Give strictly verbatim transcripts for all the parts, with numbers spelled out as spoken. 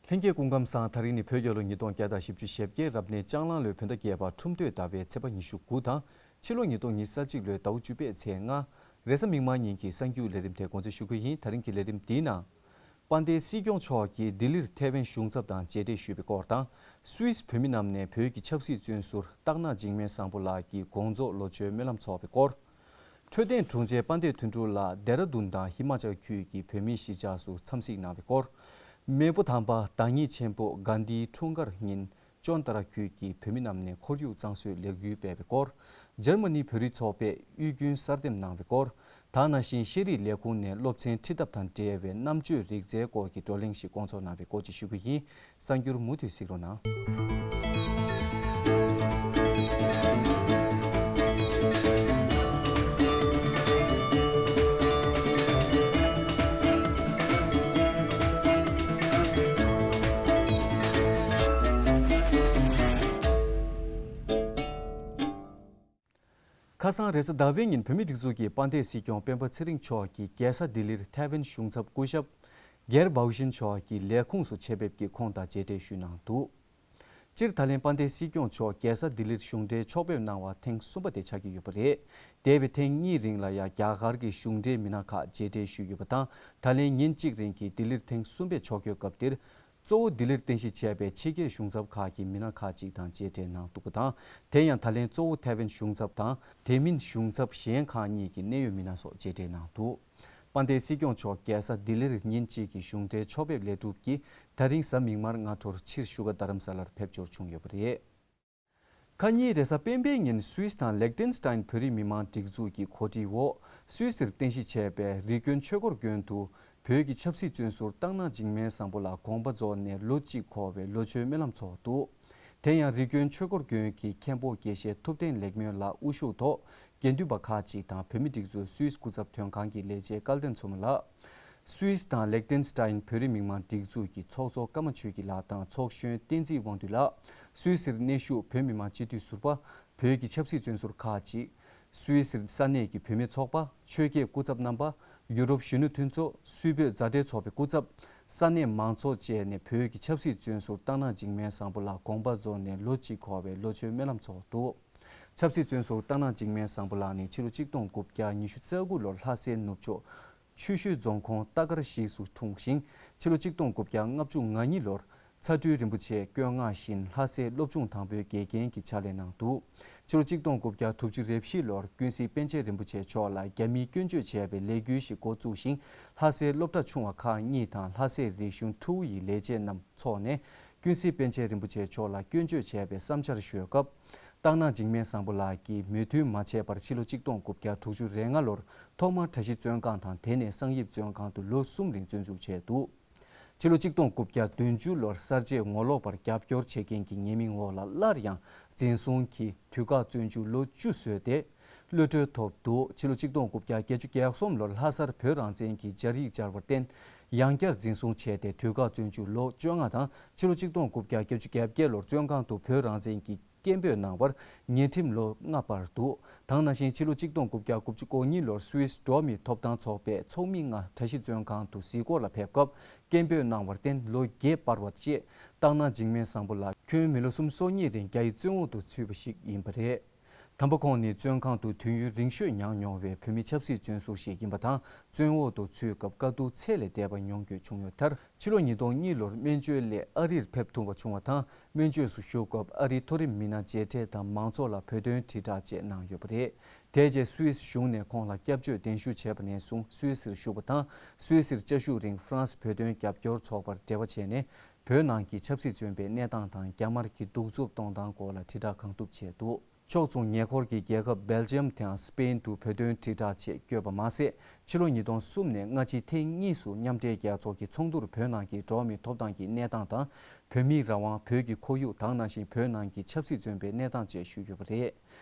ལྷན་རྒྱས་སྐུ་ཁམས་བཟང་། དེ་རིང་ནི་བོད་རྒྱལ་ལོ་ཉིས་སྟོང་བརྒྱ་དང་བཞི་བཅུ་ཞེ་བརྒྱད། རབ་གནས་ལྕགས་གླང་ལོའི་བོད་ཟླ་བརྒྱད་པ་ཁྲུམས་སྟོད་ཟླ་བའི་ཚེས་པ་ཉི་ཤུ་དགུ་དང་། ཕྱི་ལོ་ཉིས་སྟོང་ཉི་ཤུ་རྩ་གཅིག་ལོའི་ཟླ་བ་བཅུ་པའི་ཚེས་ལྔ། རེས་གཟའ་མིག་དམར་ཉིན་གྱི་གསར་འགྱུར་ལས་རིམ་དེ་འགོ་འཛུགས་ཞུ་གི་ཡིན། དེ་རིང་གི་ལས་རིམ་འདིའི་ནང་། དཔལ་ལྡན་སྲིད་སྐྱོང་མཆོག་གིས་ལྡི་ལིར་ཐའེ་ཝན་གཞུང་ཚབ་དང་མཇལ་འཕྲད་ཞུས་པའི་སྐོར་དང་། སུད་སི་བོད་མི་རྣམས་ནས་བོད་ཀྱི་ཆབ་སྲིད་བཙོན་ཟུར་སྟག་ནག་འཇིགས་མེད་བཟང་པོ་ལགས་ཀྱི་དགོངས་རྫོགས་ལོ་མཆོད་སྨོན་ལམ་ཚོགས་པའི་སྐོར། འཕྲོད་བསྟེན་དྲུང་ཆེ་དཔལ་ལྡན་དོན་གྲུབ་ལགས་ལྡེ་ར་ལྡུན་དང་ཧི་མ་ཅལ་ཁུལ་གྱི་བོད་མིའི་གཞིས་ཆགས་སུ་འཚམས་གཟིགས་གནང་བའི་སྐོར། མེས་པོ་དམ་པ་བདག་ཉིད་ཆེན་པོ་གྷན་དྷིའི་འཁྲུངས་སྐར་ཉིན་ཅོན་ཏ་ར་ཁུལ་གྱི་བོད་མི་རྣམས་ནས་ཁོར་ཡུག་གཙང་བཟོའི་ལས་འགུལ་སྤེལ་བའི་སྐོར། འཇར་མ་ནི་བོད་རིགས་ཚོགས་པས་དབུས་རྒྱུན་གསར་འདེམས་གནང་བའི་སྐོར། དེ་ནང་བཞིན་ཤེས་རིག་ལས་ཁུངས་ནས་སློབ་ཚན་ཁྲིད་ཐབས་དང་འབྲེལ་བའི་རྣམ་དཔྱོད་རིག་རྩལ་སྐོར་གྱི་བགྲོ་གླེང་ཞིག་བསྐོང་ཚོགས་གནང་བའི་སྐོར་བཅས་ཞུ་གི་ཡིན། གསར་འགྱུར་མུ་མཐུད་གཟིགས་རོགས་གནང་། ཁ་སང་རེས་གཟའ་ཟླ་བའི་ཉིན་བོད་མིའི་སྒྲིག་འཛུགས་ཀྱི་དཔལ་ལྡན་སྲིད་སྐྱོང་སྤེན་པ་ཚེ་རིང་མཆོག་གིས་རྒྱལ་ས་ལྡི་ལིར་ཐའེ་ཝན་གཞུང་ཚབ་སྐུ་ཞབས་སྒེར་བའུ་ཤིན་མཆོག་གི་ལས་ཁུངས་སུ་ཆེད་ཕེབས་ཀྱིས་ཁོང་དང་མཇལ་འཕྲད་ཞུས་གནང་འདུག་སྤྱིར་ད་ལན་དཔལ་ལྡན་སྲིད་སྐྱོང་མཆོག་རྒྱལ་ས་ལྡི་ལིར་གཞུང་འབྲེལ་ཕྱོགས་ཕེབས་གནང་བ་ཐེངས་གསུམ་པ་དེ་ཆགས་ཀྱི་ཡོད་པ་རེད། འདས་པའི་ཐེངས་གཉིས་རིང་ལ་ཡང་རྒྱ་གར་གྱི་གཞུང་འབྲེལ་མི་སྣ་ཁག་མཇལ་འཕྲད་ཞུས་ཡོད་པ་དང་། ད་ལན་ཉིན་གཅིག་རིང་གི་ལྡི་ལིར་ཐེངས་གསུམ་པའི་ཕྱོགས་བསྐྱོད་སྐབས་འདིར། གཙོ་བོ་ལྡི་ལིར་རྟེན་གཞི་བྱས་པའི་ཕྱི་རྒྱལ་གཞུང་ཚབ་ཁག་གི་མི་སྣ་ཁག་ཅིག་དང་མཇལ་འཕྲད་གནང་འདུག་པ་དང་། དེ་ཡང་ད་ལན་གཙོ་བོ་ཐའེ་ཝན་གཞུང་ཚབ་དང་དེ་མིན་གཞུང་ཚབ་གཞན་ཁག་གཉིས་ཀྱི་གནད་ཡོད་མི་སྣ་སོགས་མཇལ་འཕྲད་གནང་འདུག་དཔལ་ལྡན་སྲིད་སྐྱོང་མཆོག་རྒྱལ་ས་ལྡི་ལིར་ཉིན་གཅིག་གི་གཞུང་འབྲེལ་ཕྱོགས་ཕེབས་ལས་གྲུབ་ཀྱིས་ད་རིང་གཟའ་མིག་དམར་སྔ་དྲོར་ཕྱིར་བཞུགས་སྒར་རྡ་རམ་ས་ལར་ཕེབས་འབྱོར་བྱུང་ཡོད་པ་རེད། ཁ་ཉིན་རེས་གཟའ་སྤེན་པའི་ཉིན་སུད་སི་དང་ལེག་ཏེན་སི་ཏཱན་བོད་རིགས་མི་མང་སྒྲིག་འཛུགས་ཀྱི་གོ་སྒྲིག་འོག་སུད་སིར་རྟེན་གཞི་བྱས་པའི་རི་ཀོན་ཆོས་འཁོར་དགོན་དུ་བོད་ཀྱི་ཆབ་སྲིད་བཙོན་ཟུར་སྟག་ནག་འཇིགས་མེད་བཟང་པོ་ལགས་དགོངས་པ་རྫོགས་ནས་ལོ་གཅིག་འཁོར་བའི་ལོ་མཆོད་སྨོན་ལམ་ཚོགས་འདུག་དེ་ཡང་རི་ཀོན་ཆོས་འཁོར་དགོན་གྱི་མཁན་པོ་དགེ་བཤེས་ཐུབ་བསྟན་ལེགས་སྨོན་ལགས་དབུ་བཞུགས་ཐོག་དགེ་འདུན་པ་ཁག་ཅིག་དང་བོད་མི་སྒྲིག་འཛུགས་སུད་སི་སྐུ་ཚབ་དོན་ཁང་གི་ལས་བྱེད་སྐལ་ལྡན་མཚོ་མོ་ལགས། སུད་སི་དང་ལེག་ཏེན་སི་ཏཱན་བོད་རིགས་མི་མང་སྒྲིག་འཛུགས་ཀྱི་ཚོགས་གཙོ་ཀརྨ་ཆོས་སྐྱིད་ལགས་དང་ཚོགས་གཞོན་བསྟན་འཛིན་དབང་འདུས་ལགས། སུད་སིར་གནས་བཞུགས་བོད་མི་མང་སྤྱི་འཐུས་ཟུར་པ། བོད་ཀྱི་ཆབ་སྲིད་བཙོན་ཟུར་ཁག་ཅིག་སུད་སིར་ས་གནས་ཀྱི་བོད་མི་ཚོགས་པ། ཆོས་བརྒྱུད་སྐུ་ཚབ་རྣམ་པ། ཡུ་རོབ་གཞོན་ནུ་མཐུན་ཚོགས། སུད་བོད་མཛའ་འབྲེལ་ཚོགས་པའི་སྐུ་ཚབ། ས་གནས་མང་ཚོགས་བཅས་ནས་བོད་ཀྱི་ཆབ་སྲིད་བཙོན་ཟུར་སྟག་ནག་འཇིགས་མེད་བཟང་པོ་ལགས་དགོངས་པ་རྫོགས་ནས་ལོ་གཅིག་འཁོར་བའི་ལོ་མཆོད་སྨོན་ལམ་ཚོགས་འདུག་ཆབ་སྲིད་བཙོན་ཟུར་སྟག་ནག་འཇིགས་མེད་བཟང་པོ་ལགས་ནི་ཕྱི་ལོ་གཅིག་སྟོང་དགུ་བརྒྱ་ཉི་ཤུ་རྩ་དགུ་ལོར་ལྷ་སའི་ནུབ་ཕྱོགས་ཆུ་ཤུལ་རྫོང་ཁོངས་རྟ་དཀར་གཞིས་སུ་འཁྲུངས་ཤིང་། ཕྱི་ལོ་གཅིག་སྟོང་དགུ་བརྒྱ་ལྔ་བཅུ་ང་གཉིས་ལོར་ཚ་སྤྲུལ་རིན་པོ་ཆེ་བསྐོས་མངགས་བཞིན་ལྷ་སའི་སློབ་ཆུང་དང་པོའི་དགེ་རྒན་གྱི་ཕྱག་ལས་གནང་འདུག་ཕྱི་ལོ་གཅིག་སྟོང་དགུ་བརྒྱ་དྲུག་ཅུ་རེ་བཞི་ལོར་ཀུན་གཟིགས་པཎ་ཆེན་རིན་པོ་ཆེ་མཆོག་ལ་རྒྱ་མིས་སྐྱོན་བརྗོད་བྱས་པའི་ལས་འགུལ་ཞིག་འགོ་བཙུགས་ཤིང་། ལྷ་སའི་སློབ་གྲྭ་ཆུང་བ་ཁག་གཉིས་དང་ལྷ་སའི་རིག་གཞུང་ཁྲོ་བོ་ཡི་ལས་བྱེད་རྣམས་འཚོགས་ནས། ཀུན་གཟིགས་པཎ་ཆེན་རིན་པོ་ཆེ་མཆོག་ལ་སྐྱོན་བརྗོད་བྱས་པའི་བསམ་འཆར་ཞུས་སྐབས། སྟག་ནག་འཇིགས་མེད་བཟང་པོ་ལགས་ཀྱིས་མོས་མཐུན་མ་བྱས་པར་ཕྱི་ལོ་གཅིག་སྟོང་དགུ་བརྒྱ་དྲུག་ཅུ་རེ་ལྔ་ལོར་ཐོག་མར་གྲྭ་བཞི་བཙོན་ཁང་དང་དེ་ནས་གསང་ཡིབ་བཙོན་ཁང་དུ་ལོ་གསུམ་རིང་བཙོན་འཇུག་བྱས་འདུག་ཕྱི་ལོ་གཅིག་སྟོང་དགུ་བརྒྱ་བདུན་ཅུ་ལོར་གསར་བརྗེ་ངོ་ལོག་པར་རྒྱབ་སྐྱོར་བྱེད་མཁན་གྱི་ཉེས་མིང་འོག་ལ་སླར་ཡང་འཛིན་བཟུང་གིས་དུས་བཀག་བཙོན་འཇུག་ལོ་བཅུ་བཟོས་ཏེ། གློད་གྲོལ་ཐོབ་འདུག་ཕྱི་ལོ་གཅིག་སྟོང་དགུ་བརྒྱ་བརྒྱད་ཅུ་གྱ་གསུམ་ལོར་ལྷ་སར་བོད་རང་བཙན་གྱི་སྦྱར་ཡིག་སྦྱར་བར་བརྟེན། ཡང་བསྐྱར་འཛིན་བཟུང་བྱས་ཏེ་དུས་བཀག་བཙོན་འཇུག་ལོ་བཅོ་ལྔ་དང་ཕྱི་ལོ་གཅིག་སྟོང་དགུ་བརྒྱ་བརྒྱད་ཅུ་གྱ་བརྒྱད་ལོར་བཙོན་ཁང་དུ་བོད་རང་བཙན་གྱི་སྐད་འབོད་གནང་བར་ཉེས་ཁྲིམས་ལོ་ལྔ་སྤར་འདུག་དེ་ནང་བཞིན་ཕྱི་ལོ་གཅིག་སྟོང་དགུ་བརྒྱ་དགུ་བཅུ་གོ་གཉིས་ལོར་སུད་སི་འགྲོ་བ་མིའི་ཐོབ་ཐང་ཚོགས་པས་ཚོགས་མི་ལྔ་གྲྭ་བཞི་བཙོན་ཁང་དུ་གཟིགས་སྐོར་ལ་ཕེབས་སྐབས་སྐད་འབོད་གནང་བར་བརྟེན་ལོ་བརྒྱད་སྤར་བ་བཅས་སྟག་ནག་འཇིགས་མེད་བཟང་པོ་ལགས་ཁྱོན་མི་ལོ་སུམ་ཅུ་སོ་གཉིས་རིང་རྒྱ་ཡི་བཙོན་འོག་ཏུ་ཚུད་པ་ཞིག་ཡིན་པ་རེད། དམ་པ་ཁོང་ནི་བཙོན་ཁང་དུ་དུས་ཡུན་རིང་ཤོས་མྱངས་མྱོང་བའི་བོད་མི་ཆབ་སྲིད་བཙོན་ཟུར་ཞིག་ཡིན་པ་དང་། བཙོན་འོག་ཏུ་ཚུད་སྐབས་དཀའ་སྡུག་ཚད་ལས་འདས་པ་མྱོང་དགོས་བྱུང་ཡོད་མཐར། ཕྱི་ལོ་ཉིས་སྟོང་གཉིས་ལོར་སྨན་བཅོས་སླད་ཨ་རིར་ཕེབས་ཐུབ་པ་བྱུང་བ་དང་། སྨན་བཅོས་སུ་ཞུགས་སྐབས་ཨ་རིའི་མཐོ་རིམ་མི་སྣ་མཇལ་འཕྲད་དང་མང་ཚོགས་ལ་བོད་དོན་དྲིལ་བསྒྲགས་བཅས་གནང་ཡོད་པ་རེད། དེ་རྗེས་སུད་སི་གཞུང་ནས་ཁོང་ལ་སྐྱབས་བཅོལ་གདན་ཞུ་བྱས་པ་ནས་བཟུང་སུད་སིར་བཞུགས་པ་དང་། སུད་སིར་བཅའ་བཞུགས་རིང་ཧྥ་རན་སི་བོད་དོན་རྒྱབ་སྐྱོར་ཚོགས་པར་འབྲེལ་བ་བྱས་ནས། བོད་ནང་གི་ཆབ་སྲིད་བཙོན་པའི་གནས་སྟངས་དང་རྒྱ་དམར་གྱི་གདུག་རྩུབ་གཏོང་སྟངས་སྐོར་ལ་དྲིལ་བསྒྲགས་གང་ཐུབ་བྱས་འདུག་ཕྱོགས་མཚུངས་ཉེ་འཁོར་གྱི་རྒྱལ་ཁབ་སྦེལ་ཇམ་དང་སི་པེན་དུ་བོད་དོན་དྲིལ་བསྒྲགས་ཆེད་བསྐྱོད་པ་མ་ཟད། ཕྱི་ལོ་ཉིས་སྟོང་གསུམ་ནས་སྔ་ཕྱི་ཐེངས་གཉིས་སུ་མཉམ་འབྲེལ་རྒྱལ་ཚོགས་ཀྱི་ཚོགས་འདུར་བོད་ནང་གི་འགྲོ་བ་མིའི་ཐོབ་ཐང་གི་གནས་སྟངས་དང་། བོད་མིའི་རང་དབང་། བོད་ཀྱི་ཁོར་ཡུག་དེ་ནང་བཞིན་བོད་ནང་གི་ཆབ་སྲིད་བཙོན་པའི་གནས་སྟངས་བཅས་ཞུས་ཡོད་པ་རེད།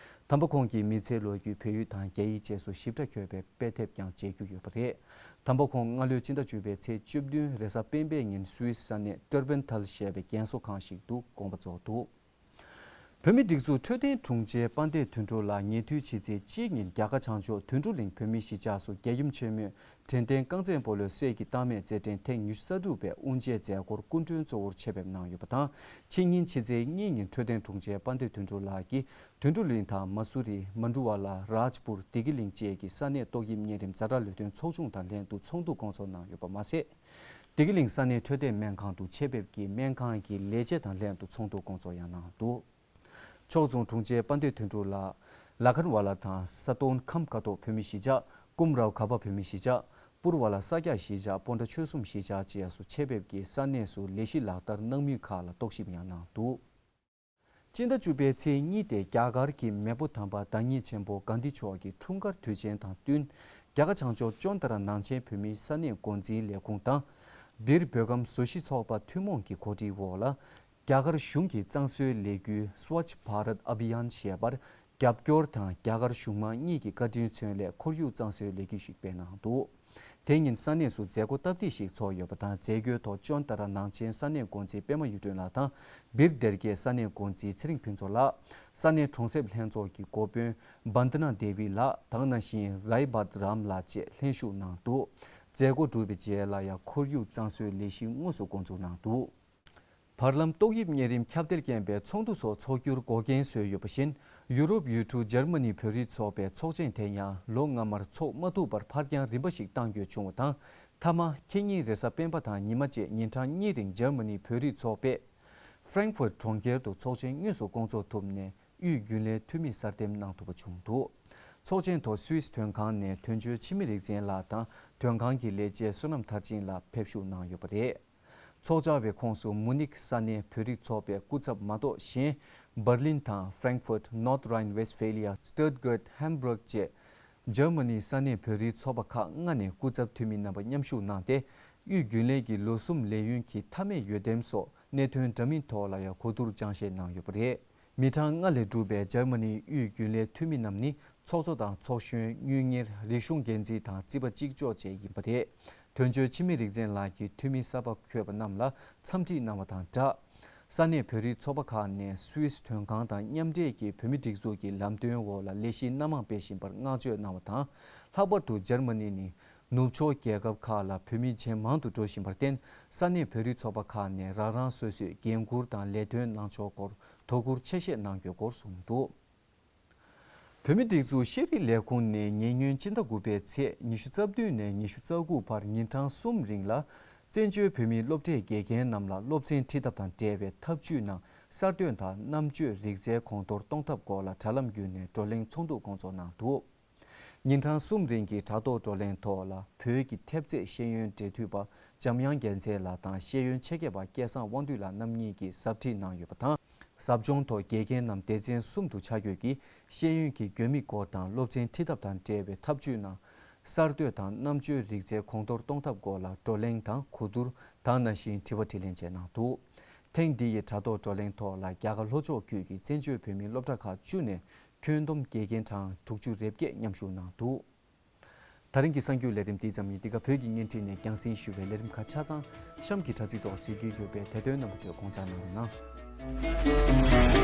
དམ་པ་ཁོང་གིས་མི་ཚེའི་ལོ་རྒྱུས་བོད་ཡིག་དང་རྒྱ་ཡིག་བཅས་སུ་ཞིབ་ཕྲ་བཀོད་པའི་དཔེ་དེབ་ཀྱང་མཇལ་རྒྱུ་ཡོད་པ་རེད། དམ་པ་ཁོང་སྔ་ལོའི་སྤྱི་ཟླ་བཅུ་པའི་ཚེས་བཅུ་བདུན་རེས་གཟའ་སྤེན་པའི་ཉིན་སུད་སི་ས་གནས་ཏུར་བན་ཐལ་ཞེས་པའི་རྒན་གསོ་ཁང་ཞིག་ཏུ་དགོངས་པ་རྫོགས་འདུག་བོད་མིའི་སྒྲིག་འཛུགས་འཕྲོད་བསྟེན་དྲུང་ཆེ་དཔལ་ལྡན་དོན་གྲུབ་ལགས་ཉེ་དུས་ཕྱི་ཚེས་གཅིག་ཉིན་རྒྱ་གར་བྱང་ཕྱོགས་དོན་གྲུབ་གླིང་བོད་མིའི་གཞིས་ཆགས་སུ་རྒྱལ་ཡུམ་ཆེན་མོས་དྲན་རྟེན་རྐང་རྩེད་སྤོ་ལོའི་སྲས་ཀྱི་རྟགས་མའི་རྩེད་འགྲན་ཐེངས་ཉི་ཤུ་རྩ་དྲུག་པའི་དབུ་འབྱེད་མཛད་སྒོར་སྐུ་མགྲོན་གཙོ་བོར་ཆེད་ཕེབས་གནང་ཡོད་པ་དང་། ཕྱི་ཉིན་ཕྱི་ཚེས་གཉིས་ཉིན་འཕྲོད་བསྟེན་དྲུང་ཆེ་དཔལ་ལྡན་དོན་གྲུབ་ལགས་ཀྱིས་དོན་གྲུབ་གླིང་དང་མ་སུ་རི། མན་ཌུ་ཝ་ལ། རཱཇ་པུར། བདེ་སྐྱིད་གླིང་བཅས་ཀྱི་ས་གནས་ཏོག་དབྱིབས་གཉན་རིམས་ཛ་དྲག་ལས་དོན་ཚོགས་ཆུང་དང་ལྷན་དུ་ཚོགས་འདུ་བསྐོང་ཚོགས་གནང་ཡོད་པ་མ་ཟད། བདེ་སྐྱིད་གླིང་ས་གནས་འཕྲོད་བསྟེན་སྨན་ཁང་དུ་ཆེད་ཕེབས་ཀྱིས་སྨན་ཁང་གི་ལས་བྱེད་དང་ལྷན་དུ་ཚོགས་འདུ་བསྐོང་ཚོགས་ཡང་གནང་འདུག། ཕྱོགས་མཚུངས་དྲུང་ཆེ་དཔལ་ལྡན་དོན་གྲུབ་ལགས་ལ་ཁན་ཝ་ལ་དང་ས་ཏོན་ཁམས་ཀ་ཐོག་བོད་མི་གཞིས་ཆགས། ཀུམ་རའོ་གྷ་པ་བོད་མི་གཞིས་ཆགས། པུར་ཝ་ལ་ས་སྐྱ་གཞིས་ཆགས། སྤོན་ཊ་ཆོལ་གསུམ་གཞིས་ཆགས་བཅས་སུ་ཆེད་ཕེབས་ཀྱིས་ས་གནས་སུ་ལས་གཞི་ལག་བསྟར་གནང་མུས་ཁག་ལ་རྟོག་ཞིབ་ཡང་གནང་འདུག། སྤྱི་ཟླ་བཅུ་པའི་ཚེས་གཉིས་ཏེ་རྒྱ་གར་གྱི་མེས་པོ་དམ་པ་བདག་ཉིད་ཆེན་པོ་གྷན་དྷི་མཆོག་གི་འཁྲུངས་སྐར་དུས་ཆེན་དང་བསྟུན། རྒྱ་གར་བྱང་ཕྱོགས་ཅོན་ཏ་ར་ནང་ཆེན་བོད་མིའི་ས་གནས་འགོ་འཛིན་ལས་ཁུངས་དང་། སྦིར་བོད་ཁམས་བཟོ་གཞིས་ཚོགས་པ་ཐུན་མོང་གི་གོ་སྒྲིག་འོག་ལ། རྒྱ་གར་གཞུང་གི་གཙང་བཟོའི་ལས་འགུལ་Swachh Bharat Abhiyan ཞེས་པར་རྒྱབ་སྐྱོར་དང་རྒྱ་གར་གཞུང་མང་གཉིས་ཀྱི་བཀའ་དྲིན་མཚོན་སླད་ཁོར་ཡུག་གཙང་བཟོའི་ལས་འགུལ་ཞིག་སྤེལ་གནང་འདུག། དེ་ཉིན་ས་གནས་སུ་མཛད་སྒོ་སྟབས་བདེ་ཞིག་ཚོགས་ཡོད་པ་དང་། མཛད་སྒོའི་ཐོག་ཅོན་ཏ་ར་ནང་ཆེན་ས་གནས་འགོ་འཛིན་པད་མ་གཡུ་སྒྲོན་ལགས་དང་། སྦིར་སྡེ་དགེ་ས་གནས་འགོ་འཛིན་ཚེ་རིང་ཕུན་ཚོགས་ལགས། ས་གནས་གྲོང་གསེབ་ལྷན་ཚོགས་ཀྱི་འགོ་དཔོན་བན་དི་ན་དེ་བི་ལགས་དང་། ནང་བཞིན་རའི་བྷད་རམ་ལགས་བཅས་ལྷན་ཞུགས་གནང་འདུག། མཛད་སྒོ་གྲུབ་པའི་རྗེས་ལ་ཡང་ཁོར་ཡུག་གཙང་བཟོའི་ལས་གཞི་དངོས་སུ་འགོ་འཛུགས་གནང་འདུག། བར་ལམ་ཏོག་དབྱིབས་གཉན་རིམས་ཁྱབ་གདལ་རྐྱེན་པས་ཚོགས་འདུ་སོགས་འཚོགས་རྒྱུར་འགོག་རྐྱེན་བཟོས་ཡོད་པ་བཞིན། ཡུ་རོབ་ཡུལ་གྲུ་འཇར་མ་ནི་བོད་རིགས་ཚོགས་པའི་ཚོགས་ཆེན་དེ་ཡང་ལོ་སྔ་མར་ཚོགས་མ་ཐུབ་པར་ཕར་འགྱངས་རིམ་པ་ཞིག་གཏང་དགོས་བྱུང་བ་དང་། མཐའ་མ་ཁེ་ཉིན་རེས་གཟའ་སྤེན་པ་དང་ཉི་མ་བཅས་ཉིན་གྲངས་གཉིས་རིང་འཇར་མ་ནི་བོད་རིགས་ཚོགས་པས་ཧྥ་རེང་ཧྥུར་གྲོང་ཁྱེར་དུ་ཚོགས་ཆེན་དངོས་སུ་སྐོང་ཚོགས་ཐུབ་ནས། དབུས་རྒྱུན་ལས་འཐུས་མི་གསར་འདེམས་གནང་ཐུབ་པ་བྱུང་འདུག། ཚོགས་ཆེན་ཐོག་སུད་སི་དོན་ཁང་ནས་དོན་གཅོད་འཆི་མེད་རིག་འཛིན་ལགས་དང་དོན་ཁང་གི་ལས་བྱེད་བསོད་ནམས་མཐར་ཕྱིན་ལགས་ཕེབས་ཞུགས་གནང་ཡོད་པ་རེད། ཚོགས་བཅར་བའི་ཁོངས་སུ་མུ་ནིག་ས་གནས་བོད་རིགས་ཚོགས་པའི་སྐུ་ཚབ་མ་གཏོགས་གཞན། འབར་ལིན་དང་ཧྥ་རེང་ཧྥུར། ནོར་ཐ་རའིན་ཝེསྟ་ཧྥེ་ལི་ཡ། སྟུད་གྷར། ཧམ་སྦུརག་བཅས། འཇར་མ་ནི་ས་གནས་བོད་རིགས་ཚོགས་པ་ཁག་ལྔ་ནས་སྐུ་ཚབ་འཐུས་མི་རྣམ་པ་མཉམ་ཞུགས་གནང་སྟེ། དབུས་རྒྱུན་ལས་ཀྱི་ལོ་གསུམ་ལས་ཡུན་གྱི་མཐའ་མའི་འོས་འདེམས་སོགས་གནད་དོན་འདྲ་མིན་ཐོག་ལ་ཡང་གོ་བསྡུར་སྦྱང་བཤད་གནང་ཡོད་པ་རེད། མི་གྲངས་ལྔ་ལས་གྲུབ་པའི་འཇར་མ་ནིའི་དབུས་རྒྱུན་ལས་འཐུས་མི་རྣམས་ནི་ཚོགས་གཙོ་དང་ཚོགས་གཞོན། དངུལ་གཉེར། རིག་གཞུང་འགན་འཛིན་དང་རྩིས་པ་གཅིག་ལྕོགས་བཅས་ཡིན་པ་རེད། དོན་གཅོད་འཆི་མེད་རིག་འཛིན་ལགས་ཀྱིས་འཐུས་མི་གསར་པ་འཁོད་པ་རྣམས་ལ་འཚམས་འདྲི་གནང་བ་དང་སྦྲགས། ས་གནས་བོད་རིགས་ཚོགས་པ་ཁག་ནས་སུད་སི་དོན་ཁང་དང་མཉམ་འབྲེལ་གྱིས་བོད་མིའི་སྒྲིག་འཛུགས་ཀྱི་ལམ་སྟོན་འོག་ལ་ལས་གཞི་སྣ་མང་སྤེལ་བཞིན་པར་བསྔགས་བརྗོད་གནང་བ་དང་། ལྷག་པར་དུ་འཇར་མ་ནི་ནི་ནུབ་ཕྱོགས་རྒྱལ་ཁབ་ཁག་ལ་བོད་མི་ཇེ་མང་དུ་འགྲོ་བཞིན་པར་བརྟེན། ས་གནས་བོད་རིགས་ཚོགས་པ་ཁག་ནས་རང་རང་སོ་སོས་འགན་འཁུར་དང་ལས་དོན་གནང་ཕྱོགས་སྐོར་དོ་ཁུར་ཆེ་བཞེས་གནང་དགོས་སྐོར་གསུངས་འདུག། བོད་མིའི་སྒྲིག་འཛུགས་ཤེས་རིག་ལས་ཁུངས་ནས་ཉེ་སྔོན་སྤྱི་ཟླ་དགུ་པའི་ཚེས་ཉི་ཤུ་རྩ་བདུན་ནས་ཉི་ཤུ་རྩ་དགུ་བར་ཉིན་གྲངས་གསུམ་རིང་ལ། བཙན་བྱོལ་བོད་མིའི་སློབ་གྲྭའི་དགེ་རྒན་རྣམས་ལ་སློབ་ཚན་ཁྲིད་ཐབས་དང་འབྲེལ་བའི་ཐབས་ཇུས་ནང་གསར་གཏོད་དང་རྣམ་དཔྱོད་རིག་རྩལ་གོང་མཐོར་གཏོང་ཐབས་སྐོར་ལ་དྲ་ལམ་བརྒྱུད་ནས་བགྲོ་གླེང་ཚོགས་འདུ་སྐོང་ཚོགས་གནང་འདུག། ཉིན་གྲངས་གསུམ་རིང་གི་དྲ་ཐོག་བགྲོ་གླེང་ཐོག་ལ་བོད་ཀྱི་ཐེབས་རྩས་ཤེས་ཡོན་འབྲེལ་མཐུད་པ་འཇམ་དབྱངས་རྒྱལ་མཚན་ལགས་དང་ཤེས་ཡོན་ཆེད་མཁས་པ་སྐལ་བཟང་དབང་འདུས་ལགས་རྣམ་གཉིས་ཀྱིས་ཟབ་ཁྲིད་གནང་ཡོད་པ་དང་། ཟབ་སྦྱོང་ཐོག་དགེ་རྒན་རྣམས་སྡེ་ཚན་གསུམ་དུ་ཆ་བགོས་ཀྱིས་ཤེས་ཡོན་གྱི་དགོས་དམིགས་སྐོར་དང་སློབ་ཚན་ཁྲིད་ཐབས་དང་འབྲེལ་བའི་ཐབས་ཇུས་ནང་གསར་གཏོད་དང་རྣམ་དཔྱོད་རིག་རྩལ་གོང་མཐོར་གཏོང་ཐབས་སྐོར་ལ་བགྲོ་གླེང་དང་གོ་བསྡུར་དང་ནང་བཞིན་དྲི་བ་དྲིས་ལན་བཅས་གནང་འདུག། ཐེངས་འདི་ཡི་དྲ་ཐོག་བགྲོ་གླེང་ཐོག་ལ་རྒྱ་གར་ལྷོ་ཕྱོགས་ཁུལ་གྱི་བཙན་བྱོལ་བོད་མིའི་སློབ་གྲྭ་ཁག་བཅུ་ནས་ཁྱོན་བསྡོམས་དགེ་རྒན་གྲངས་དྲུག་ཅུ་རེ་བརྒྱད་མཉམ་ཞུགས་གནང་འདུག། ད་རིང་གི་གསར་འགྱུར་ལས་རིམ་འདི་ཙམ་ཡིན། འདི་ག་བོད་ཀྱི་བརྙན་འཕྲིན་ནས་རྒྱང་སྲིང་ཞུ་བའི་ལས་རིམ་ཁག་ཆ་ཚང་གཤམ་གྱི་དྲ་ཚིགས་ཐོག་གཟིགས་རྒྱུ་ཡོད་པས་དེ་དོན་རྣམ་པ་ཚོས་དགོངས་འཇགས་གནང་རོགས་གནང་།